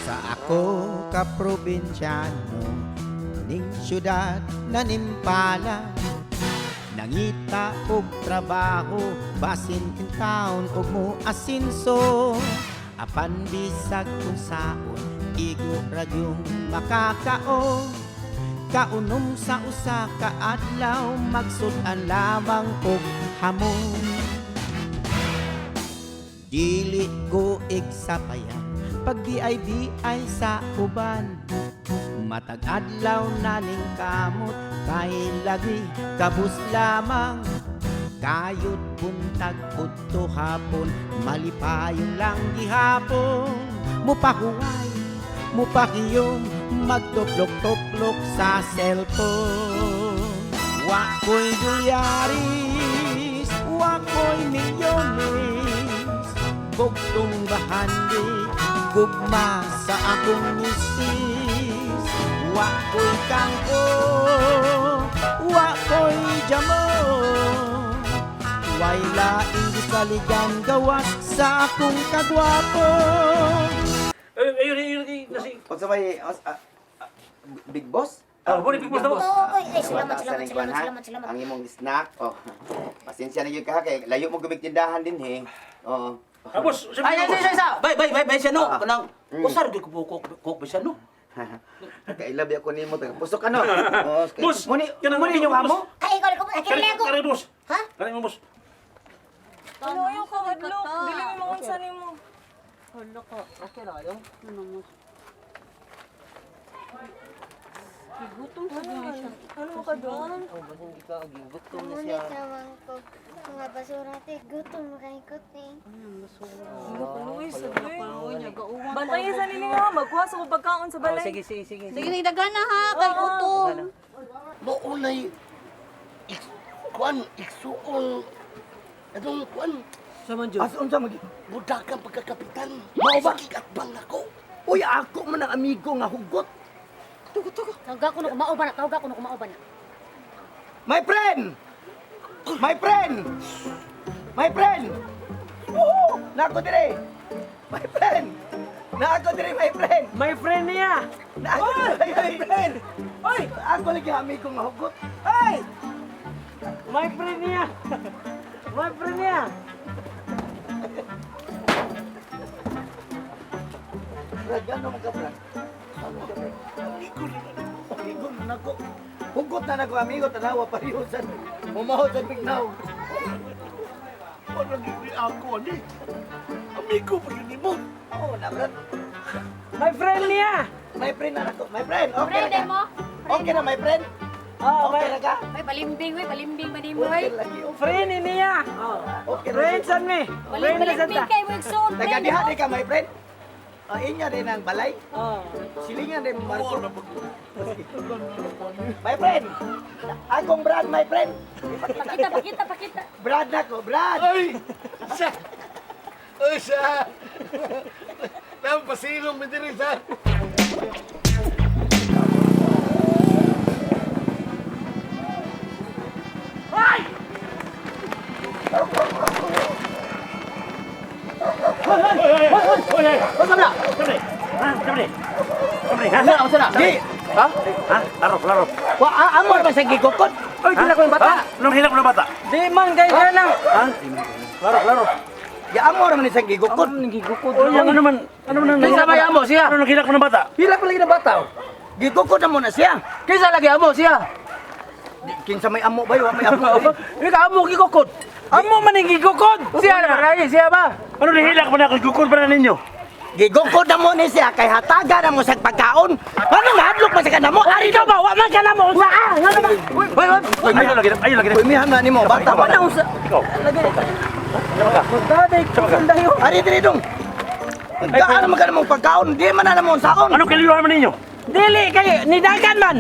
Sa ako ka probinsyano ning syudad na nimpala, nangita og trabaho basin in town og mo asinso, apan bisag unsaon igo ra gyung makakaon. Kaunom sa usa ka adlaw, magsud-an lamang og hamon. Dili ko igsapayan pag di ay sa uban. Matag adlaw na ning kamot kay lagi kabus lamang. Kayod buntag udto hapon, malipayon lang gihapon. Mupahuway, mupakiyom, magtuplok-tuplok sa cellphone. Wa ko'y dolyaris, wa ko'y milyones, bugtong bahandi, gugma sa akong misis. Wa ko'y kangko, wa ko'y jamo, way laing gisaligan gawas sa akong kagwapo. Ayun, ayun, ayun, ayun, kasi. Unsa may Big Boss? Oh, muna, Big Boss na, boss. Oo, oy, ay, salamat, Wala, salamat, sa ning kuwan, salamat, ha? salamat, salamat. Ang imong snack. Oh. Pasensya na gyud ka ha, kay layo mo gumig tindahan din he. Oo. Ah, boss, siyempre, Ay, ay, boss. ay, ay, ay, bay, bay, bay, bay, siya no. Ah. Kanang, Mm. usar gyud ko po, ko, ko, ko, siya no. Kailabi ako nimo taga pusok ka no. Oo, kay- Boss, Muni, kanang- muni inyong amo? Ay, ikaw, ikaw, ay, Kare, kare ako. kare, boss. Ha? Kare mo, boss. Ano yung kahadlok? Dili mo maunsa nimo. Hala ka. Okay ra kayo? Ano mo? Gigutom sa gani siya. Ano mo ka doon? Oh, basin di ka, gigutom na siya. Ngunit naman ko mga basura te, gutom na kayo ko te. Luis, sabi. Kaluoy niya gauwan. Bantayan sa ninyo ha, magkuha sa kong pagkaon sa Oh, balay. sige, sige, sige. Sige na daghan na ha kay gutom. Maunay kuan igsuon atong kuan. Sa man jud. As unsa mag budakan pagkakapitan. Mao ba bang nako? Uy, ako man ang amigo nga hugot. Tawag ko na kumao ba na, tawag ko na kumao ba na. My friend! My friend! My friend! Woohoo! Nako dire! My friend! Nako dire, my friend! My friend niya. Nako dire, my friend! Oy! Ako lagi amigo nga hugot. Ay! My friend niya. My friend niya. Brad, ano man ka, Brad? Ano ka, Brad? Amigo na Amigo na nako. Hugot na nako, amigo. Tanawa, pareho sa Mumaho sa bignaw. Parang hindi ako, ani. Amigo pa yun mo. Oo na, Brad. My friend niya. My friend na nako. My friend, okay Friend na ka? mo? Okay na, my friend? Oh, Okay na ka? Ay, balimbing, oy, balimbing ba nimo, oy? Okay lagi. Okay. Friend niya. Oh. Okay Friend lagi. san me. Balim, balimbing kay mo igsoon, Taga friend diha mo. di ka, my friend. O, inyo din ang balay. Oh. Silingan din Marco. My friend! Akong Brad, my friend! Pakita, pakita, pakita. Brad na ko, Brad! Ay! Siya! Ay, siya! Nang pasilong mi diri sa. Basta na! Siyempre. Ha, siyempre. Siyempre, ha? Unsa na? Di! Ha? Ha? Laro, laro. Wa amor ba sa gikukod? Oy, dili ko yung bata. Anong hilak mo ng bata? Di man kay na. Ha? Laro, laro. Ya amor man sa gikukod. Gigukod. Oh, yan, ano man? Ano man? Kinsa may amo siya? Ano nang hilak mo ng bata? Hilak pa lagi ng bata. oh. Gikukod na mo na siya. Kinsa lagi amo siya? Di, kinsa may amo ba? Wa may amo. eh. Di ka amo gigukod. Amo man ang gigukod. Siya na lagi siya ba? Ano nahilak mo na ako? Gukod pa na ninyo. Gigukod na mo ni siya kay hataga na mo sa pagkaon. Ano mahadlok man sa kanamo? Ari ka ba? Wa man ka na mo unsa ah? Ngano ba? Uy, uy, uy. Ayun lagi, ayun lagi. Uy, miham na nimo bata Wa ba? na unsa. Ikaw. Lagi. Daday, dayo. Ari diri dong. Gaan man ka na mong pagkaon, di man na mo saon. Anong kailuhan man ninyo? Dili kay nidagan man.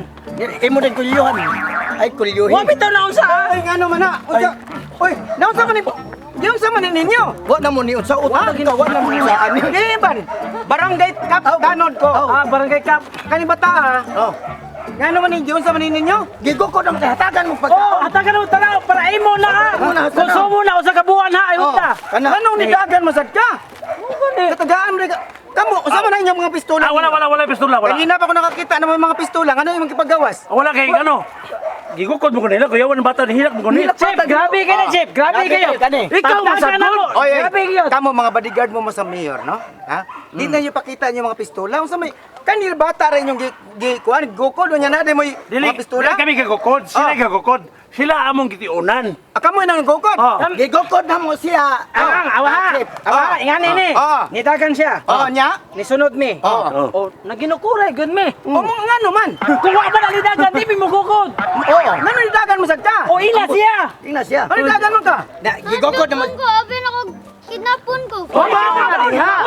Imo din kulyuhan. Ay kulyuhin. Wa bitaw na unsa ah. Ay ngano man na? Unsa? Uy, naunsa man ni Di unsa man ni ninyo? Wa na mo ni unsa utang ka, wa na mo ni unsa ani. Di ban. Barangay Kap tanod ko. Ah, barangay Kap. Kani bata ah. Oh. Ngano man ninyo unsa man ninyo? Gigukod ang hatagan mo Oh, pagkaon. hatagan mo tanaw para imo na ha. Imo na, tanaw. Konsumo na usa ka buwan ha, ay Oh, unta. kana. Anong nidagan mo sad ka? Katagaan mo ka. Kamo, unsa man ang inyong mga pistola? Ah, wala, wala, wala pistola, wala. Kanina pa ako nakakita ng mga pistola. Ano yung kipagawas? Wala kay ano. Gigukod mo kanila, kuyawan ng bata, nihilak mo kanila. Chef, grabe ka na, Chef. Grabe kayo. Ikaw, Tagdagan masagol. ako. Oy, oy, Grabe kayo. Kamo mga bodyguard mo mo sa mayor, no? Ha? Di na niyo pakita yung mga pistola. Unsa may kanil bata rin yung gi, gi kuan gukod unya na mo Dili, mga pistola. dili kami gagukod, sila Ah. gagukod. Sila among gitiunan. Ah, kamo nang gukod. Oh. Gigukod na mo siya. Ang awa ha. Awa, Ah. ingani ni. Ah. Nidagan siya. Oh, nya. Nisunod mi. Oh. Oh, naginukuray gud mi. O mo ngano man? Kung wa pa nalidagan, di mi mugukod. Oh, ngano nidagan mo sad ka? O ila siya. Tingnan siya. Ano nidagan mo ka? Na, gigukod na mo. Kidnapon ko, abi na ko, kidnapon ko. O ba?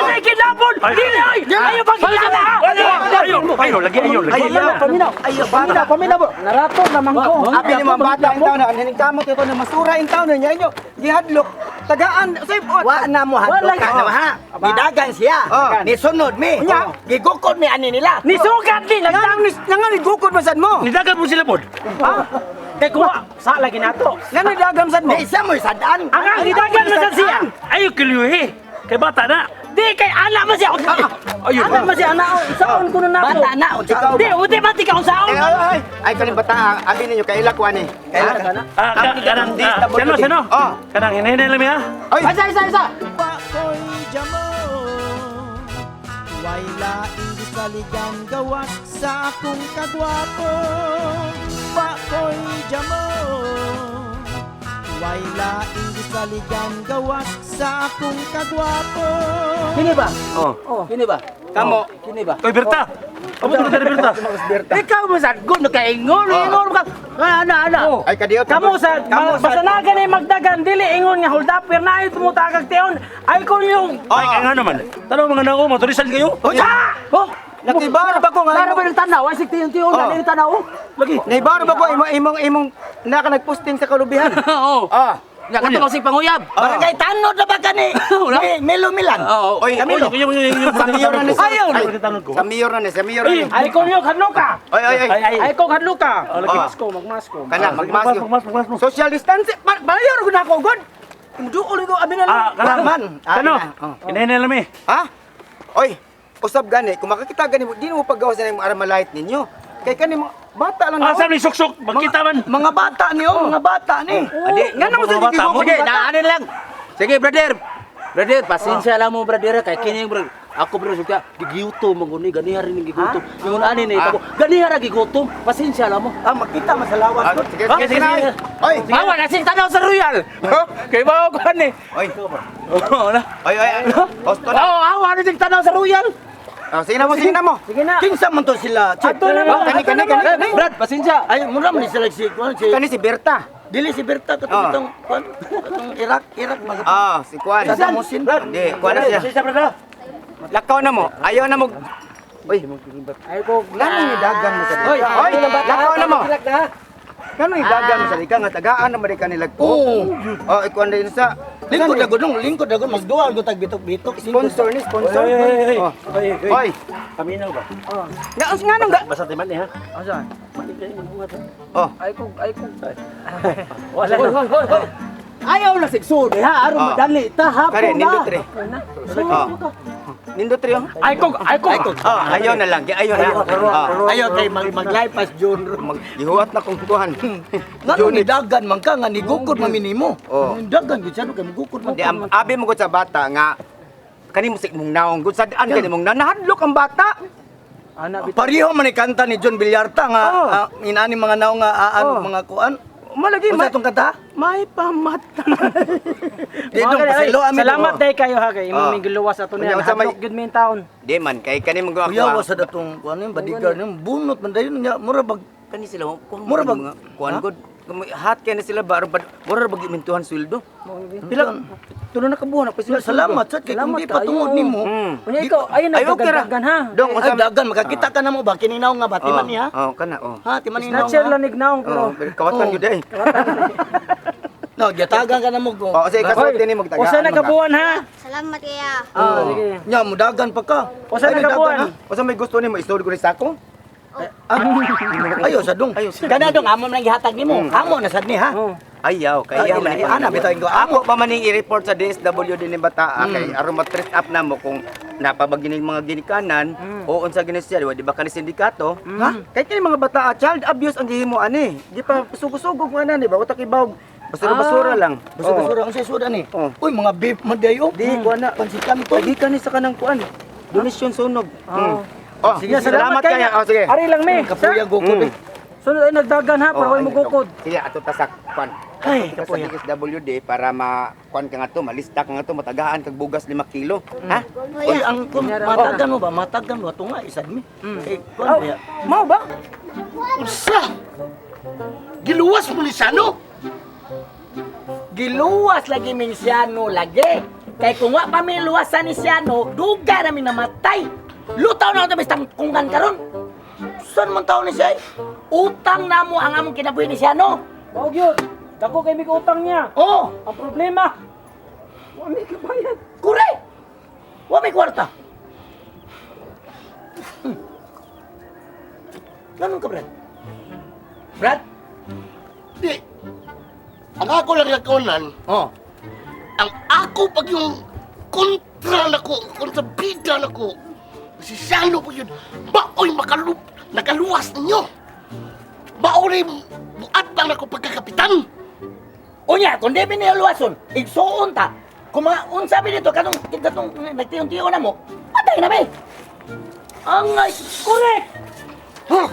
Usa kidnapon. Dili oy. Ayo pagkilala. Ayo, ayo, ayo, lagi, ayo, lagi. Paminaw, paminaw. Ayo bata. Paminaw, paminaw. Narato naman ko. Abi ni mga bata in town na ang kamot ito na masura in town niya inyo gihadlok tagaan say oh, Wa na mo Wala hadlok ka na ha. Gidagan siya. Oh. Nisunod mi. Unya. Gigukod mi ani nila. Nisugat ni Nganong nganong gukod man sad mo? Nidagan mo sila pod. Ha? Kay kuwa, sa lagi nato. Nganong nidagan sad mo? Di isa mo sadaan. Ang ang gidagan man sad siya. Ayo kilyuhi. Kay bata na. Di kay ana man siya. Ayun. Ana man siya ana. Saon ko na nako. Bata na, o Ikaw Di, uti ba ti ka unsaon? Ay, ay, ay, ay, kaning bata, abi ninyo, kaila ko ani. Kaila ka na. Ah, kanang, ah, sino, sino? Oh. Kanang hinay lang ha. Ay, Isa, isa, isa. Pakoy jamo Way laing gisaligan gawas sa akong kagwapo. Pakoy jamo Way laing gisaligan gawas sa akong kagwapo. Kini ba? Oh. Oh, kini ba? Kamo. Kini ba? Oy, Berta. Amo to dari Berta. Ikaw mo sad gud nakaingon, ingon ka. Ana, ana. Ay, kadiot. Kamo sa Kamo sa- basta na gani magdagan dili ingon nga hold up na ay tumutagag tion. Ay kon yung Ay, kay nga naman. Tanaw mga nao, motorisan kayo. Ah! Oh, Nakibaro ba ko nga Para ba ng tanaw? Ay sig tiyon tiyon Oh. dali tanaw. Lagi. Naibaro ba ko imong imong imong naka nagposting sa kalubihan? Oo. Ah. Nga kato sig panguyab. Barangay tanod na ba kani? Melo Milan. Oo. Oy, Camilo. Oy, oy, Sa mayor na ni. Ayaw. Ay, Sa mayor na ni, sa mayor na ni. Ay kon yung hadlo ka. Oy, oy, oy. Ay, ay. Ay kon hadlo ka. Oh, lagi. Magmasko, magmasko. Kana, magmask. Magmask, magmask, magmask. Social distancing palayo ra gud nako god. Duol ko abi na lang. Ah, kanang Man. Ah, Kano? na. Oh. Hinay lang mi. Ha? Oy, usab gani, kung makakita gani mo, di mo paggawas na yung armalite ninyo. Kay kani mga bata lang Ah, na. sabi suksok, magkita man. Mga bata ni oh, mga bata ni. Adi, Nga naman sa Mga bata mo. gigukod Sige, naanin lang. Sige, brother. Brother, pasensya lang mo, brother. Kay kini, brother. Ako, brother, suka, gigutom, ang guni, ganiha rin yung gigutom. Yung ani ni, ako, ganiha ra gigutom. Pasensya lang mo. Ah, makita masalawas Ah, ko. sige, sige, sige. Sige, Oy, Awa na sing tanaw sa Royal. Kay bawo ko ani. oy. Oo na. Oy, oy, oy. Hosto na. Oo, awa na sing tanaw sa Royal. Oh, sige na mo, sige na mo. Sige na. Kinsa man to sila? Chef. Ato na mo. Kani, kani, kani, kani. Brad, pasensya. Ay, mura man ni sila si kuan si. Kani si Berta. Dili si Berta katong Ah. itong kuan katong Iraq, Iraq mag. Ah, si Kwan. Saddam Hussein. Hindi, Kwan na siya. Pasensya, brother. Lakaw na mo. Ayaw na mo. Oy, Ay ko. Ngano ni dagan mo sa oy, oy, lakaw na mo. Ngano ni dagan mo sa lika nga tagaan na man ka nilag ko. Oo. Oh, ikuan din sa Lingkod na gud nung, lingkod na gud magduwa gud tag bitok-bitok. sponsor ni sponsor. Oy, oy, oy. Oh. Oy, oy. Oy, Paminaw ba? Nga nganong ga Basta timan eh ha. Asa? Oh, Ay ko, ay ko. Wala na. Ayaw na sigsud ha, aron Ah. madali ta hapon kare na. nindot re. Oh. Nindot re. oh. Ay ko, ay ko. Oh, ayaw na lang, ayaw na. Oh. Ayaw kay mag mag-live pas June. Mag gihuwat na kong kuhan. Ngano ni dagan man ka nga nigukod man minimo. Oo. Dagan gud siya no kay mugukod man. Di am, abi mo gud sa bata nga kani mo sa imong naong gud sad-an kani mong naong nahadlok ang bata. Ana bitaw. Pareho man ni kanta ni John Villarta nga Oo. ah, inani mga naong nga ano Oo. mga kuan. Malagi Unsa may itong kanta? may pamatay. Di dong pasilo amin. Salamat day kayo ha kay imong Ah. migiluwas ato Unya, niya. unsa may- Hadlok gyud mi in taon. Di man kay kani mo Kuya ako. wa sa datong kuan yung bodyguard yung bunot man dayon nya mura bag Kani sila kuan Mura bag- mga kuan gud. Hat kay na sila ba mura bag mintuhan sweldo. Pila tulo na ka buwan na pa sila. Salamat sad kay kung Salamat di pa tungod kayo. nimo. Unya ikaw ayun Ay, okay ra. nagdagan ha. Dong Ay unsa dagan makakita ka na mo ba kininaw nga ba timan niya? Oh, kana oh. Ha timan ni naong. Snatcher lang ignaong pero. Oh, pero kawatan gyud eh. No, gitagan ka na mo ko. Oh, sige kasulti ni magtagaan. Usa na ka buwan ha. Salamat kaya. Ah, sige. Nya mudagan pa ka. Usa Ay, na ka dagan, buwan. ha? Unsa may gusto nimo isod ko ni sako? Ayo sa dong. Kana dong amo man gihatag nimo. Amo na sad ni ha. Ayaw, kay Ay, ayaw man ay, ana, bitaw ko, Ako pa man ning i-report sa DSWD ni bata kay aron ma-treat up na mo kung napabag gini mga ginikanan o unsa gini siya, di ba kani sindikato? Ha? Kay kini mga bata child abuse ang gihimo ani. Di pa sugo-sugo ko ana di ba? Utak ibawg. Basura-basura lang. Basura-basura ang sa ni. Oh. Uy, mga beef man dayo. Di ko ana. Pansit kanton. Lagi kani sa kanang kuan. Donasyon sunog. Oh, Sige, salamat kaya. Oh, sige. Ari lang mi. Kapuya gukod eh. Sunod ay nagdagan ha, para Oh, way ay, mugukod. Sige, ato ta sa kuan. Ay, Ato ta sa DSWD para ma kuan ka nga to, malista ka nga to, matagaan kag bugas 5 kilo. Ha? Uy, ang kung matagan mo ba? Matagan mo ato nga isad mi. Kay kuan ba? Mao ba? Unsa? Giluwas mo ni Sano? Giluwas lagi min siyano lagi. Kay kung wa pa mi luwasan ni siyano, duga na mi namatay. Lutaw na kami sa tangkungan karon. Saan man taon ni siya? eh? Utang na mo ang among kinabuhi ni siyano. Mao gyud. Dako kay mig utang niya. Oh, Ang problema, wa mi kabayad. correct. Wa may kwarta. Ganun ka, Brad? Brad? Di. Ang ako lang nakunan, Oh. ang ako pag yung kontra nako, kontra bida nako, si Sano po yun, baoy makalup, nakaluwas ninyo. Baoy buat lang nako pagkakapitan. Unya, kung di mi niya luwason, igsuon ta. Kung unsa mi dito katong katong nagtiyon-tiyon na mo, patay na mi. Angay, correct. Huh?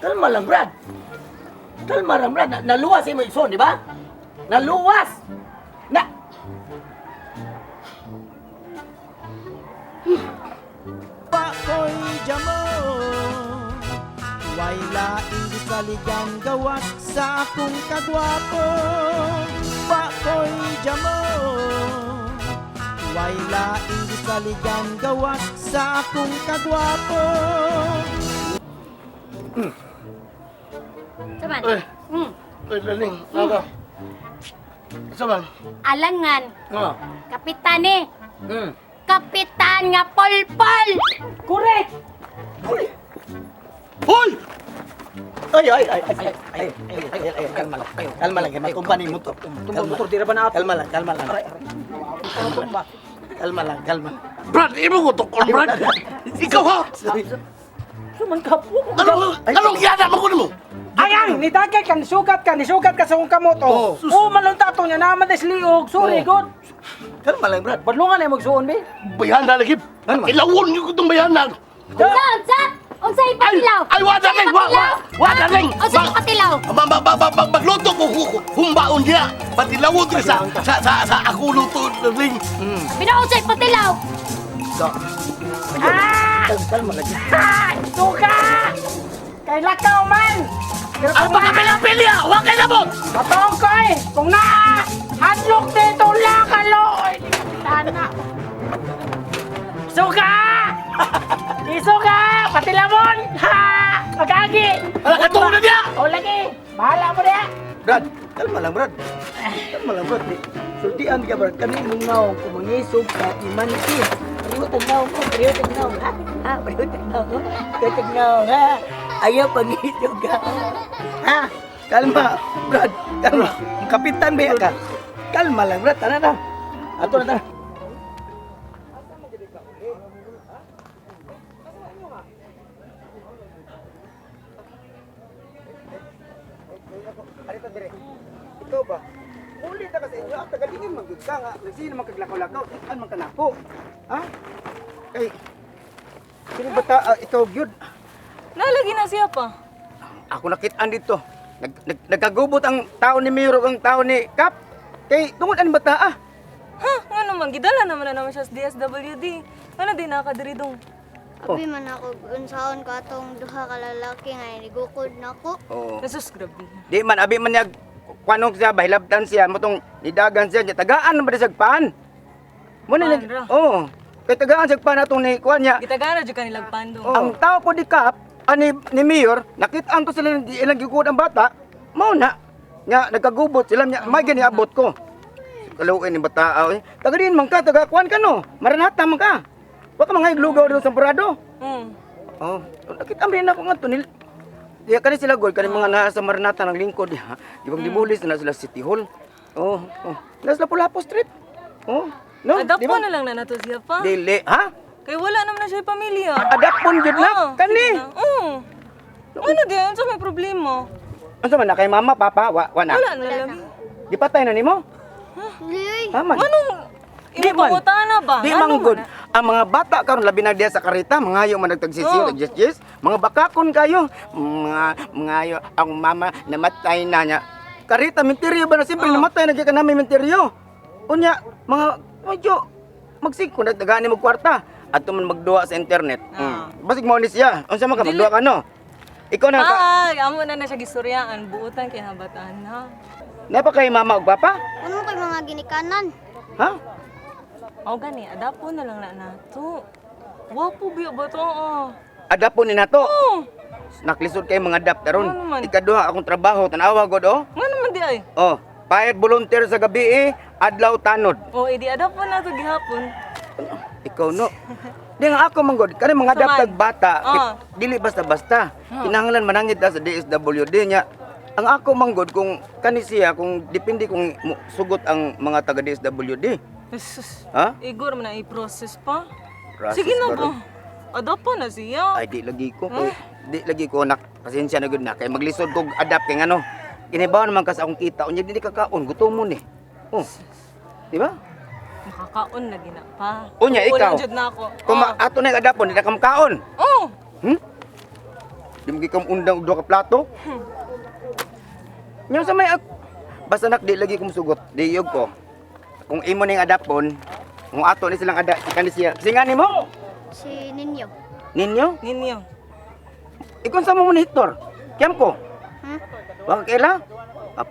Kalma lang, Brad. Kalma lang, Brad. Naluwas imo igsoon, di ba? Naluwas. Na Pakoy jamo. Way laing gisaligan gawas sa akong kagwapo. Pakoy jamo. Way laing gisaligan gawas sa akong kagwapo. Saman. Eh. Ay, laling, naka. Sa man? Alangan. Oh. Kapitan eh. Kapitan nga polpol. Correct. Hoy! Ay, ay, ay, ay, ay, ay, ay, ay, ay, kalma lang. Kalma lang, kay makumpani mo to. Tumba motor di ra ba na ato? Kalma lang, kalma lang. Kalma lang, kalma. Brad, imo ko to, Brad. Ikaw ha? Suman ka po. Anong, anong yana mo ko nimo? Ayang, nidagay ka, nisugat ka sa akong kamot. Oh, oh malunta to niya, naman des liog. Sorry, god. Kalma lang, Brad. Badlungan ay magsuon, be. Bayana lagi. Ano man? Ilawon niyo ko itong bayana. Unsa unsa? Unsa ipatilaw? Ay, wa darling, wa, wa, wa darling. Unsa ipatilaw? Ma, ma, ma, ma, ma, magluto ko humbaon niya. Pati lawon ko sa ako luto, darling. Pinaunsa ipatilaw? Kalma lang. Suka! Kay lakaw man! Pero Ang mga pila-pilya, wa kay labot. Patong ko eh! Kung naa! Hadlok dito lakalo! Ay, di kapitana! Suka! Isuka! Patilamon! Ha! Magagi! Ala katong na niya. O lagi! Bahala mo niya! Brad, kalma lang, Brad. Kalma lang, Brad. Sultian ka, Brad. Kami mong naong kumangisog ka, imanti. Pareho tagnaw ko, pareho tagnaw ha. Ha, pareho tagnaw ko. Pareho tagnaw ha. Ayaw pangisog ka. Ha? Kalma, Brad. Kalma. Ang Kapitan ba ka? Kalma lang, Brad. Tara na. Ato na, tara. Arito dire. Ikaw ba? Uli ta ka sa inyo, ang tagalingin man gyud ka nga. Nagsige naman kag lakaw-lakaw, ikan man ka nako. Ha? Kay sino ba ta ikaw gyud? Nalagi na siya pa. Ako nakitaan dito. Nagkagubot ang tao ni Miro ang tao ni Kap. Kay tungod ani bata ah. Ha? Nga naman, gidala naman na naman siya sa DSWD. Ano di nakadiri dong? Abi man ako unsaon ko atong duha ka lalaki nga nigukod nako. Oo. Jesus, grabe. Di man abi man niya kuanong siya bahilabtan siya motong nidagan siya niya tagaan man ba siya pan. Mo na Pan ra. Oo. Kay tagaan siya pan atong ni kuan niya. Gitagana jud kanilang pandong. Ang tao po di Kap ani ni Mayor nakitaan to sila ng ilang gigud ang bata. Mao na nga nagkagubot sila niya may gani abot ko. Kaluoy ni bata eh. Taga diin man ka taga kuan ka no. Maranata man ka. Wa ka mga lugaw dito sa Purado. Oh, nakita rin ako nga to nil. Diya kani sila gol kani mga naa sa Maranatha ng lingkod diha. Di bang dibulis na sila City Hall. Oh. Na sila Pulapo Street. Oh. No, di Adapon ba? na lang na nato siya pa. Dili, ha? Kay wala naman na siya pamilya. Adapon jud na Oo, kani. sige na. Oo. Ano di, unsa may problema? Unsa man na kay mama, papa, wa na. Wala na lagi. Di patay na nimo? Dili. Ha man. Anong Di imo man. pangutana ba? Di Ano man good. na? Ang mga bata karon labi na diya sa karita, mangayo man nagtagsisi, Oo. nagjes mga bakakon kayo. Mga mangayo ang mama namatay na niya. Karita menteryo ba na siyempre namatay na gyud ka namin menteryo. Unya mga medyo magsigko nagdagani mo kwarta. Adto man magduwa sa internet. Basig mo ni siya. Unsa man ka Dili. magduwa ka no? Ikaw na ka. Pag, amo na na siya gistoryaan, buutan kay habataan ha. Napa kay mama ug papa? Ano mo kay mga ginikanan? Ha? O gani, adapon na lang na nato. Wapo biya ba to? Oh. Adapon ni nato. Oo. Naklisod kay mga adapt karon. Ano man? Ikaduha akong trabaho tan-awa god oh. Nga naman di ay. Oh, payat volunteer sa gabi eh, adlaw tanod. O, idi adapon na to gihapon. Ikaw no. Di nga ako manggod, kani mga Saman. daptag bata, Ah. dili basta-basta. Kinahanglan manangit ta sa DSWD niya. Ang ako manggod kung kani siya kung depende kung sugot ang mga taga DSWD. Jesus. Ha? Igor man na i-process pa. Process Sige na ba ba? ron? Adapon na siya. Ay di lagi ko. Kay, di lagi ko nak pasensya na gud na kay maglisod kog adapt kay ngano. Kinibaw naman ka sa akong kita, unya dili ka kaon, gutom mo ni. Oh. Di ba? Makakaon lagi na pa. Unya, Tuo ikaw. lang jud na ako. Kung ato na yung adapon, di na ka makaon. Oh. Di mo gikam undang og duha ka plato. Nya sa may basta nak di lagi kong sugot, di yog ko. Kung imo ning adapon, kung ato ni silang ada kani siya. Singa nimo? Si Ninyo. Ninyo? Ninyo. Ikon sa mo ni Hector. Kiyam ko. Hmm? Wa ka kaila?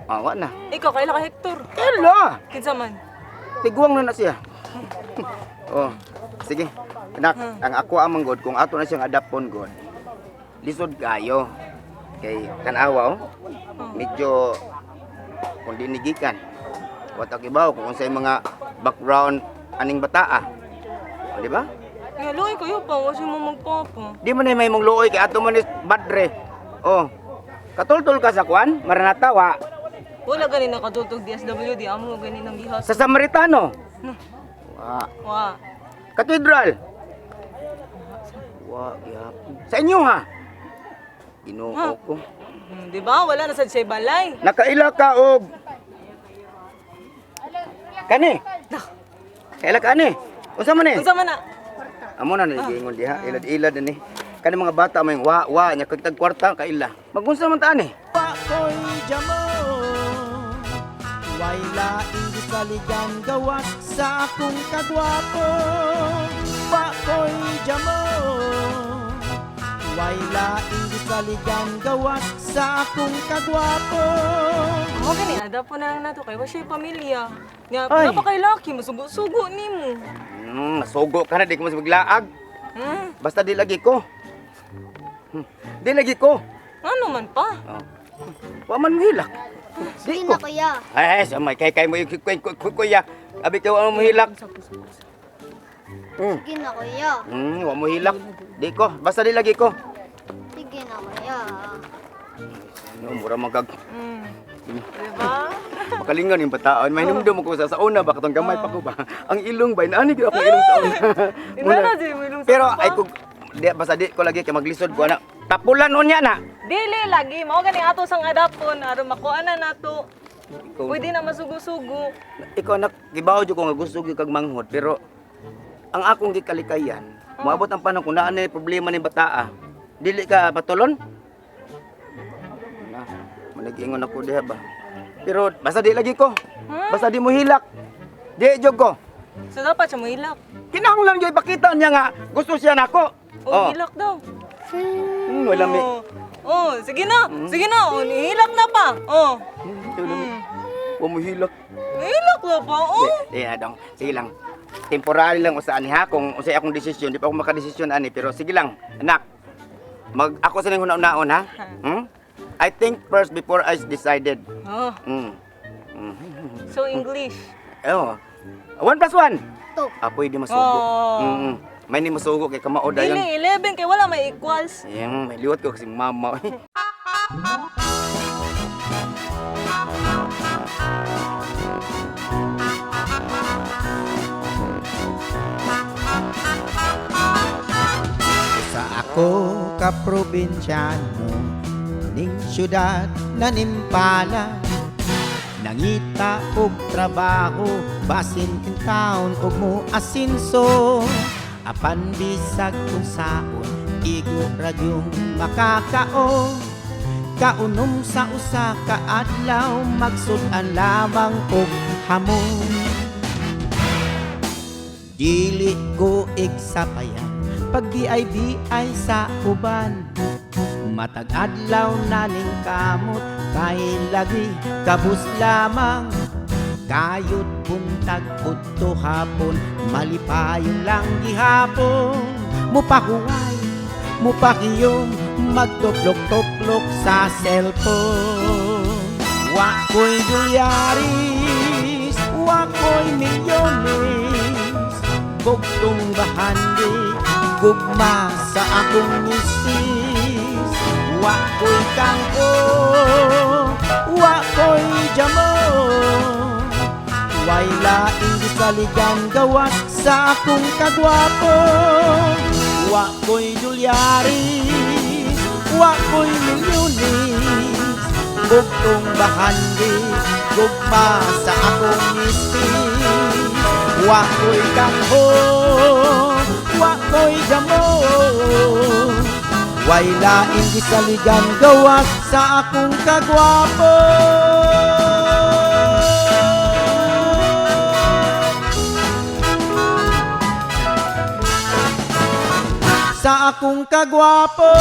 Awa na. Ikaw kaila ka Hector. Kaila. Kinsa man? Tiguang na na siya. Oh, sige. Anak, ang ako amang god kung ato na siyang adapon god. Lisod kayo. Kay tan-awa oh. Medyo kung dinigikan. Wa ta kibaw kung unsay mga background aning bataa. O, di ba? Nga luoy kayo pa, wa siya mo magpapa. Di man na may mong luoy kay ato man is badre. Oh. Katultol ka sa kwan, Maranatha wa. Wala gani nakatutog DSWD, amo gani nang gihas. Sa Samaritano. Wa. Wa. Cathedral. Wa gyapon. Sa inyo ha. Ginoo ko. Di ba? Wala na sad siya balay. Nakaila ka og kani. Kaila ka ani. Unsa man ni? Unsa man na? Amo na nagiingon diha, ilad-ilad ni. Kani mga bata may wa wa nya kag kwarta kaila. Magunsa man ta ani? Pakoy jamo Way laing gisaligan gawas sa akong kagwapo. Pakoy jamo Way laing gisaligan gawas sa akong kagwapo. Amo gani adapon na lang nato kay wa siya pamilya. Nga Ay. napa kay laki masugo-sugo nimo. Masugo ka na di ko mas maglaag. Basta di lagi ko. Di lagi ko. Ano man pa? Oh. Wa man mohilak. Sige na kuya. Ay, sa may kay kay mo kuya. Abi kay wa mo hilak. Sige na kuya. Wa mo hilak. Di ko, basta di lagi ko. Sige na kuya. No, mura magag. Diba? Makalingan yung bataan. May numdum ko sa una ba katong gamay pa ko ba. Ang ilong ba inaani gyud akong ilong sa una. Inana jud mo ilong sa Pero una. ay kung di basta di ko lagi kay maglisod ko ana. Tapulan unya na. Dili lagi mao gani ato sang adapon aron makuha na nato. Ikaw, Pwede na masugo-sugo. ikaw anak, gibaw jud ko nga gusto gyud kag manghod pero ang akong gikalikayan, moabot ang panahon kung naa na problema ni bataa. Dili ka patulon? Na, managingon ako diha ba. Pero basta di lagi ko. Basta di mo hilak. Di jud ko. So dapat siya mohilak. Kinahanglan gyud ipakita niya nga gusto siya nako. Oh, hilak daw. Wala mi. Oh, oh, sige na. Sige na, oh, nihilak na pa. Oh. Wala mi. Wa mo hilak. Nihilak na pa. Oh. Di, di na dong. Sige lang. Temporary lang usa ani ha kung unsay akong desisyon, di pa ako makadesisyon ani pero sige lang, anak. Mag ako sa ning huna-hunaon ha. I think first before I decided. Oh, so English. Oh. 1 plus 1. Two. Ah, pwede masugo. Oh. May ni musugo kay kamao dayon. Dili, 11 kay wala may equals. Yang may liwat ko kasi mama. Sa ako ka probinsyano ning syudad na nimpala, nangita og trabaho basin in town og mo asinso, apan bisag unsaon igo ra gyung makakaon. Kaunom sa usa ka adlaw, magsud-an lamang og hamon. Dili ko igsapayan pag BIBI sa uban. Matag adlaw na ning kamot kay lagi kabus lamang. Kayot buntag udto hapon, malipayon lang gihapon. Mupahuway, mupakiyom, magtuplok-tuplok sa cellphone. Wa ko'y dolyaris, wa ko'y milyones, bugtong bahandi, gugma sa akong misis. Wa ko'y kangko, wa ko'y jamon, way laing gisaligan gawas sa akong kagwapo. Wa ko'y dolyaris, wa ko'y milyones, bugtong bahandi, gugma sa akong misis. Wa ko'y kangho, wa ko'y jamon, way laing gisaligan gawas sa akong kagwapo. Sa akong kagwapo.